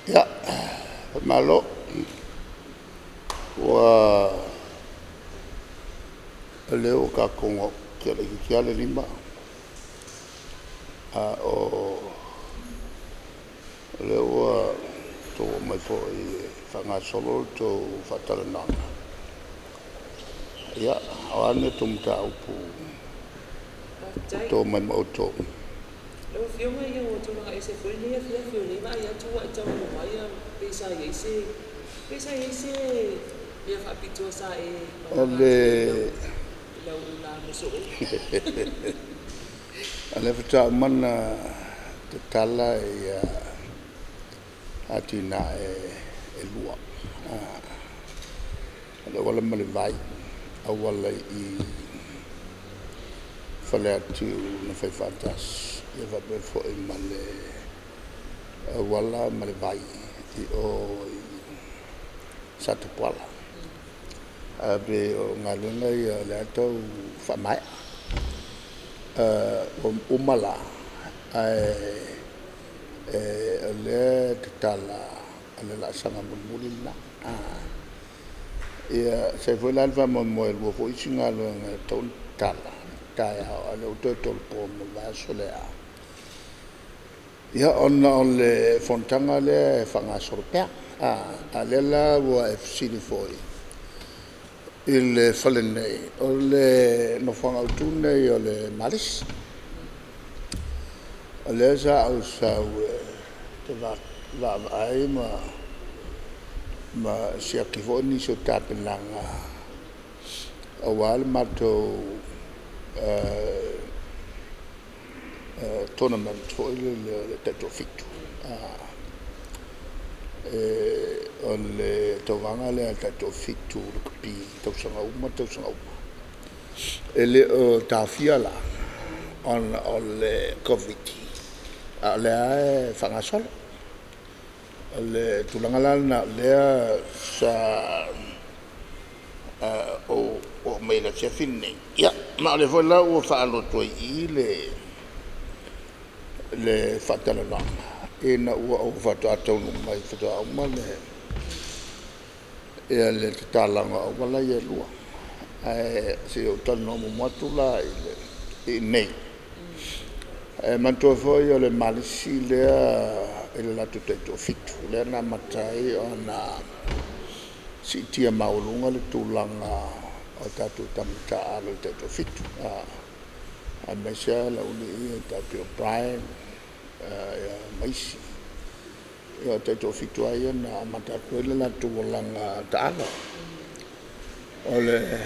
Ia, faamalo. Ua o lea ua tatou tea laitiiti lava le 5, a o lea ua outou oo mai foi e faagasolo le tou faatalanoaga. Ia, o a ni a outou mataupu ua Faafetai. outou omai ma outou? Lau Afioga, ia ua tulaga ese foi lenei afiafi, o lea e vaai atu ua e taunuu mai pei sa i ai se pei sa i ai se mea faapitoa sa e O malaga le atu ai i lau la mosooi. O lea faatoa uma ona tatala atinae e lua, o le auala ma le vai, auala i Faleatiu na fai faatasi faapea foi ma le auala ma le vai i o i Satapuala. Ae pei o galuega ia o lea e tau faamaea. Ua uma la, ae o lea e tatala o le laasaga mulimuli lena. Ia, sa i ai foi la le faamoemoe e lua foi isi galuega e tatau ona tatala taeao, a o lea ua toe tolopo mo le vaiaso lea, ia ona o le fonotaga lea e faagasolo pea. A o lea la ua e fesili foi i le fale nei, o le nofoaga autu lenei o le Malisi. O lea sa ou sau ou te vaavaai ma siaki foi nisi o tapenaga aua le matou tournament foi lele o le Taitoafitu. O le tauvaga lea a le Taitoafitu lakapi i tausaga uma tausaga uma. E le o taofia la ona o le Koviti, a o lea lava e faagasolo. O le tulaga la lena o lea sa ou oo mai ai i le afiafi lenei, ia ma o lea foi la ua faaalu atu ai i i le faatalanoaga ina ua ou faatoa taunuu mai faatoa uma le tatalaga o auala ia e lua. Ae se i ou talanoa muamua atu la i inei. E manatua foi o le Malisi lea i le latou Taitoafitu, lea na amata ai ona siitia maualuga le tulaga o tatou tama taaalo i le Taitoafitu, aemaise lava le aualii ia e pei o Brian ma isi. Ia o le Taitoafitu lava ia na amata atu ai le latou olaga taaalo. O le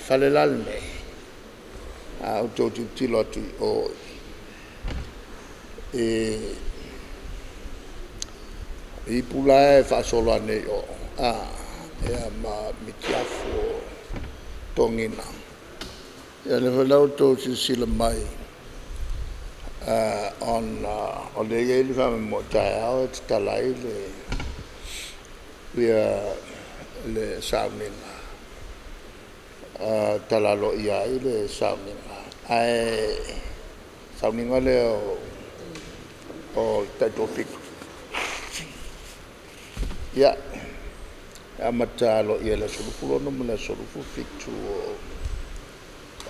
fale la lenei, a outou tilotilo atu i o i ipu la e faasolo ane i o, ia ma mitiafu o togiga, ia o lea foi la ua outou silasila mai ona o lea e i ai le faamoemoe taeao e tatala ai le sauniga, tatala aloaia ai le sauniga, ae o le sauniga lea o le Taitoafitu. Ia, e amata aloaia i le aso 26 ma le aso 27 o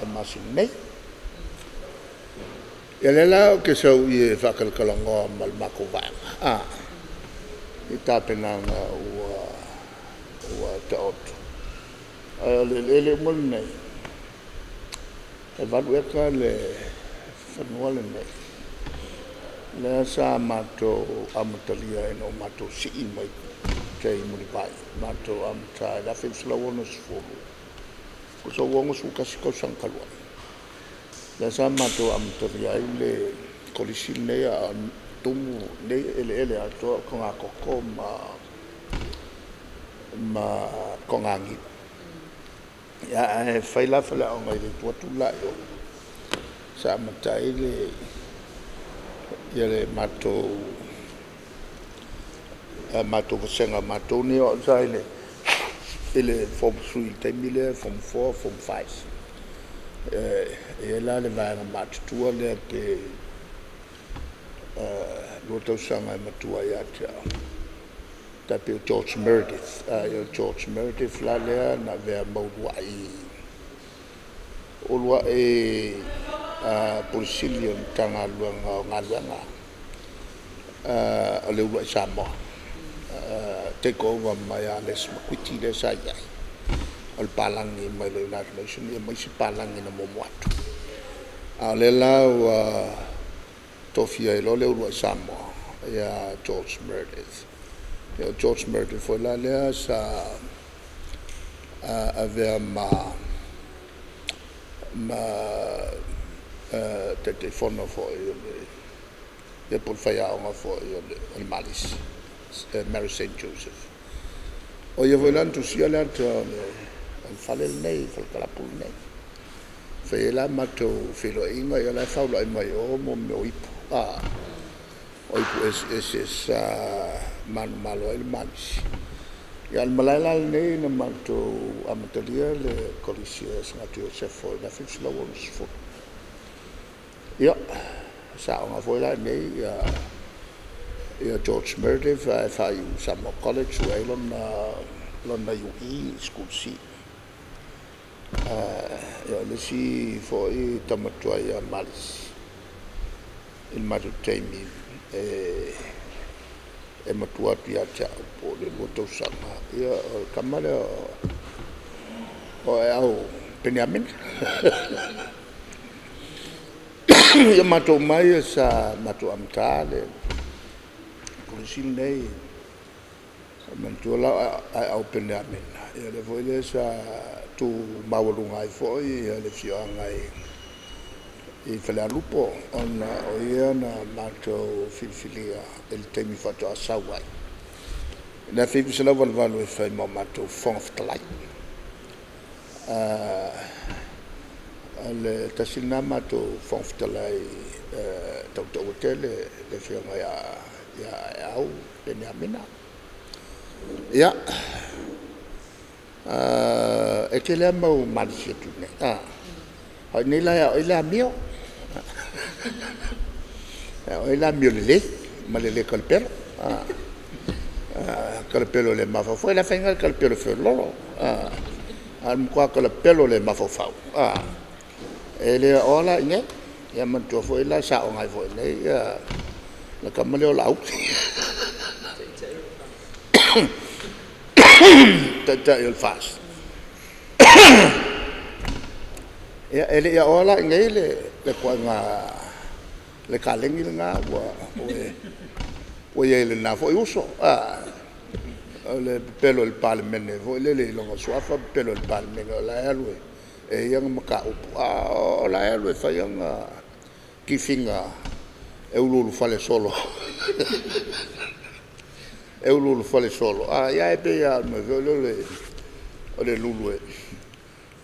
le masina nei. Ia o lea la ou te sau i i e faatalatalanoa ma le matou vaega i tapenaga ua taoto. Ae o le eleele uma lenei, e 8 eka le fanua lenei, lea sa matou amatalia ina ua matou sii mai tai i Mulivai, matou amata i le 1960, tusa ua 61 tausaga talu ai, lea sa matou amatalia ai le Kolisi lenei a o tumu nei eleele atoa o togatogo ma toganiu. Ae fai la faleaoga i le itu atu la i o, sa amata ai le matou vasega. O matou nei o au sa i le Form 3 i le taimi lea, Form 4, Form 5. E i ai la le vaega matutua lea pe 2 tausaga e matua ia te au. Tai pei o George Meredith. O George Meredith la lea na avea ma uluai Pule Sili o le Matagaluega o Galuega o le Uluai Samoa, take over mai ia Les McQuitty lea sa i ai, o le palagi mai le United Nations ma isi palagi na muamua atu. A o lea la ua tofia ai loa le uluai Samoa ia George Meredith. O George Meredith foi la lea sa avea ma Taitaifono foi po o le faiaoga foi o le Malisi, Marie St. Joseph. O ia foi la na tusia le ata o le fale lenei, le fale kalapu lenei. Na fai ai la matou feiloaiga, o la e faulai mai o mea o ipu, o ipu eseese sa manumalo ai le Malisi. A o le malae la lenei na matou amatalia le Kolisi o Saga Iosefo i le 1960. Ia, sa aoga foi la i inei George Meredith ae faaiu i le Samoa College ua i ai lona UE School C. O le isi foi tama tuai ia Malisi i le matou taimi, e matua atu ia te au po o le 2 tausaga, ia o le tama lea o Aeau Peniamina. Ia, o matou uma lava ia sa matou amata le Kolisi lenei. Manatua la o Aeau Peniamina, ia lea foi lea sa tu maualuga ai foi le afioaga i Falealupo, ona o ia na matou filifilia i le taimi faatoa sau ai i le 1988 e fai ma o matou Fofoga Fetalai. O le tasi lena matou Fofoga Fetalai e tautaua tele le Afioga ia Aeau Peniamina. Ia, e tele lava le mau Malisi e atu i inei, a o i inei la e ao ai le amio, e ao ai le amio lelei ma le le talapelo, talapelo le mafaufau. E le afaina le talapelo e feoloolo, a o le matua talapelo le mafaufau, e le aoa la i inei. Ia manatua foi la sa aoga ai foi i inei le tama lea o Laauli, le Taitai o le FAST. Ia, e le i aoa la i inei le ituaiga le taleni lena ua i ai i lena foi uso, o le pepelo i le Palemene foi lele i lona suafa pepelo i le Palemene o la e alu e i ana mataupu, a o la e alu e fai ana tifiga e uluulufale solo e uluulufale solo, ae pei lava o le mea foi lele o le lulu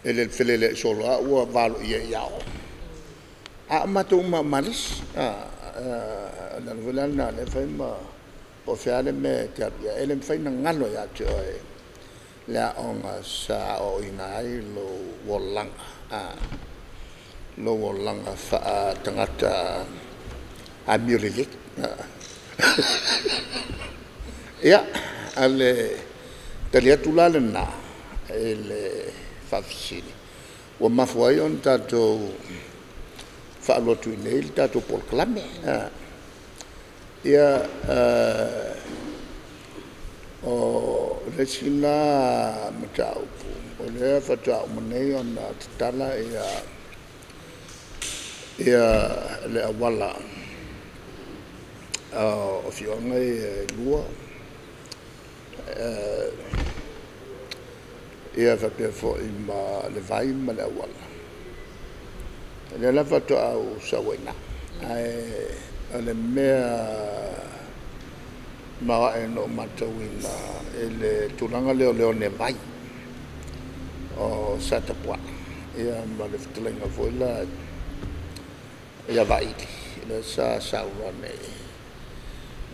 e feleleai solo lava ua valoia i ao. A o matou uma lava o Malisi. O le ala foi la lena o lea e fai ma… po o fea lava le mea e te alu i ai, e le mafai ona galo ia te oe le aoga sa aoaoina ai lou olaga, lou olaga faa-tagata amio lelei. Ia, o le tali atu la lena i le faafesili ua mafua ai ona tatou faaalu atu i inei le tatou polokalame. Ia, o le isi la mataupu, o lea faatoa uma nei ona tatala le auala o afioaga ia e lua, ia faapea foi ma le vai ma le auala. O lea la faatoa ou sau ai i ina, ae o le mea maoae na ou matauina i le tulaga lea o le one vai o Satapuala ma le fetalaiga foi la ia Vaili lea sa saunoa nei.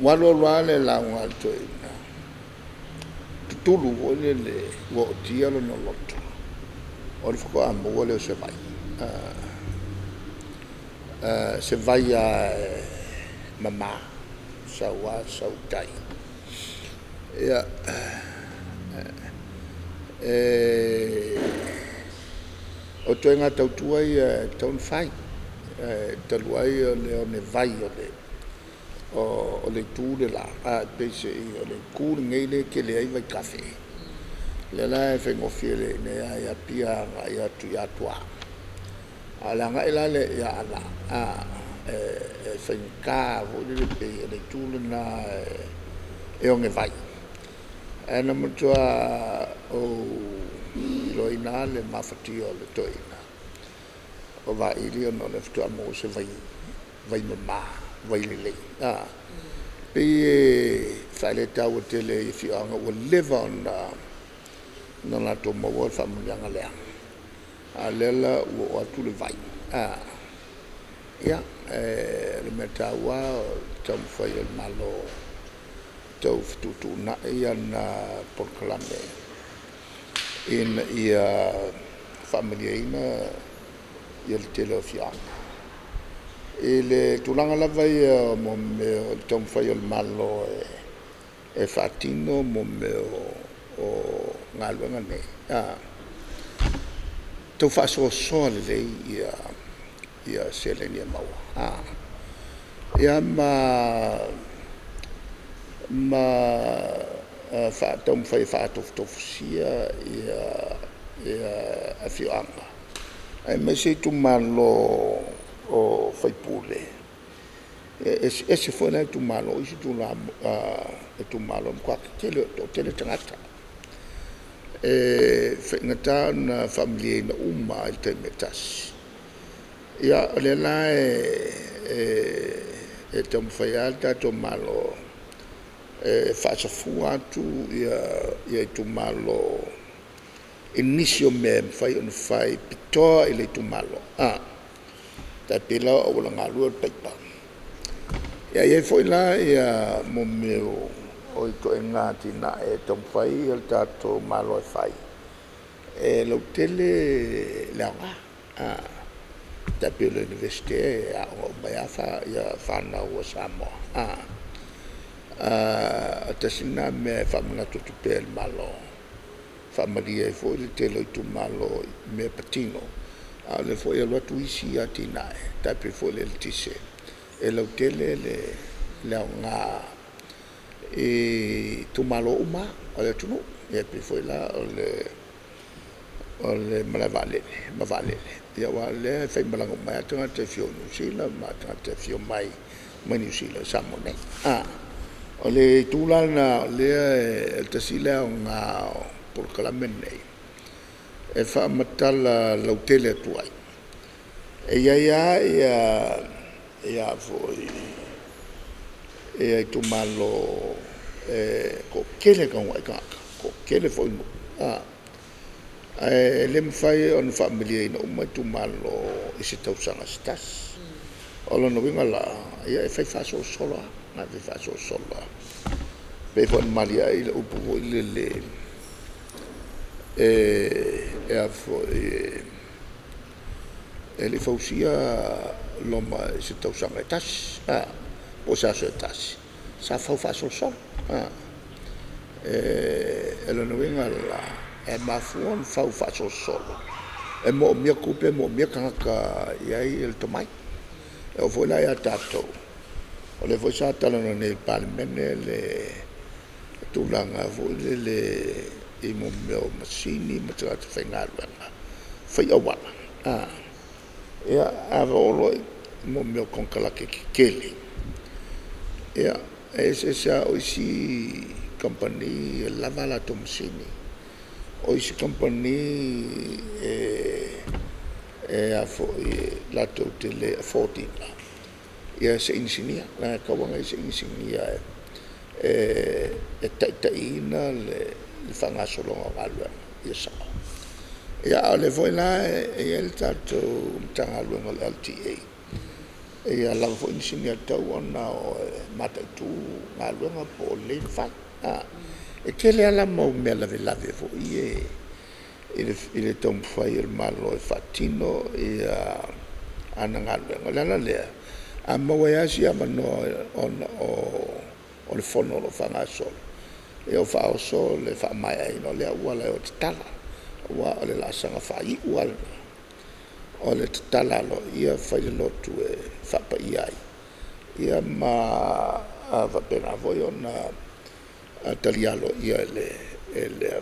Ua alu alu lava le lauga a le toeaina, tutulu foi lele ua ootia lona loto, o le faatoa maua lea o se vai. Se vai lava e mama, sau lava sau i tai. Ia, o ituaiga tautua ia e tatau ona fai, talu ai o le onevai o le itu le la, peiseai o le itu lenei lea e tele ai vaitafe. O lea la e faigofie i inei lava i Apia le agai atu i Atuā, a o le agai la lea i Aana, e faigata foi lele pei o le itu lena e onevai. Ae na matua ou iloaina lava le mafatia o le toeaina o Vaili ona o lea faatoa maua se vai mama, vai lelei. E pei e faaletaua tele i afioaga ua leva ona latou maua le faamanuiaga lea, a o lea la ua oo atu le vai. Ia, o le mea taua o le taumafai o le Malo e tau fetuutuunai ana polokalame ina ia faamalieina le tele o afioaga. I le tulaga lava ia o mea o le taumafai o le Malo e faatino mea o galuega nei, tau faasoasoa lelei seleni e maua, ia ma taumafai e faatofutofusia afioaga aemaise itumalo o faipule. E eseese foi la itumalo, o isi itumalo e matua toatele tagata. E faigata ona faamalieina uma lava i le taimi e tasi. Ia, o lea la e taumafai lava le tatou Malo e faasafua atu itumalo i nisi o mea e mafai ona fai pitoa i le itumalo, tai pei la o auala galue o le paipa. Ia, e i ai foi la mea o ituaiga atinae e taumafai le tatou Malo e fai, e lautele le aoga, tai pei o le Iunivesite e aooga uma ai lava fanau a Samoa. Tasi lena mea e faamanatu atu pea e le Malo, e faamalie ai foi le tele o itumalo i mea e patino, a o lea foi e alu atu isi atinae, tai pei foi o le eletise, e lautele le aoga i itumalo uma lava o le atunuu. Ia e pei foi la o le malae vaalele ma vaalele, aua o lea e faimalaga uma ai lava tagata e fia o i Niu Sila ma tagata e fia omai mai Niu Sila i Samoa nei. O le itu la lena o lea e tasi lea aoga o polokalame nei e faamatala lautele atu ai. E i ai lava itumalo e toatele tanuai tagata, toatele foi nuu, ae le mafai ona faamalieina uma itumalo i se tausaga se tasi. O lona uiga la, ia e fai faasolosolo lava, e fai faasolosolo lava. E pei foi ona malie ai le upu foi lele e a foi e le i fausia Roma i se tausaga e tasi, po o se aso e tasi, sa fau faasolosolo. O lona uiga la, e mafua ona fau faasolosolo, e moomia tupe, e moomia tagata e i ai le tomai. E oo foi la ia tatou, o lea foi sa talanoa nei i le Palemene le tulaga foi lele i mea o masini ma tagata faigaluega fai auala. Ia, a oo loa i mea o konekarate tetele, ia, e eseese lava. O isi kamupani e lava a latou masini, o isi kamupani latou te le afford ina se inisinia, leaga e tatau lava ona i ai se inisinia e taitaiina le faagasologa o galuega ia sao. Ia, a o lea foi la e i ai le tatou Matagaluega o le LTA, ia lava foi inisinia e tatau ona o e mataitu galuega po o lelei ona fai. E tele lava la mau mea lavelave foi ia i le taumafai o le Malo e faatino ana galuega. O le ala lea, a maua ai lava se avanoa ona o le Fono o lo o faagasolo, Ia ua faaoso le faamaeaina o lea auala e o e tatala, aua o le laasaga faaiu lava lena o le tatala aloaia, fai le lotu e faapaia ai, ia ma faapena foi ona talia aloaia e le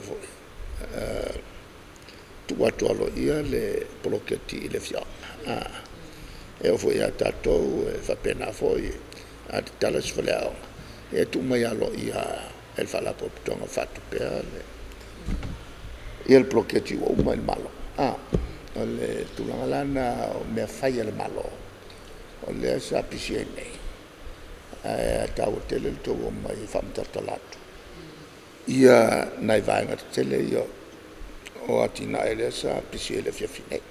tuu atu aloaia le poloketi i le afioaga. E oo foi ia tatou e faapena foi, a tatala se faleaoga, e tuu mai aloaia lava e le Faalapotopotoga e faatupeina le poloketi ua uma i le Malo. O le tulaga la lena o mea fai a le Malo o lea sa pisi ai nei, ae taua tele le tou omai e faamatalatala atu nai vaega tetele ia o atinae lea sa pisi ai i le afiafi nei.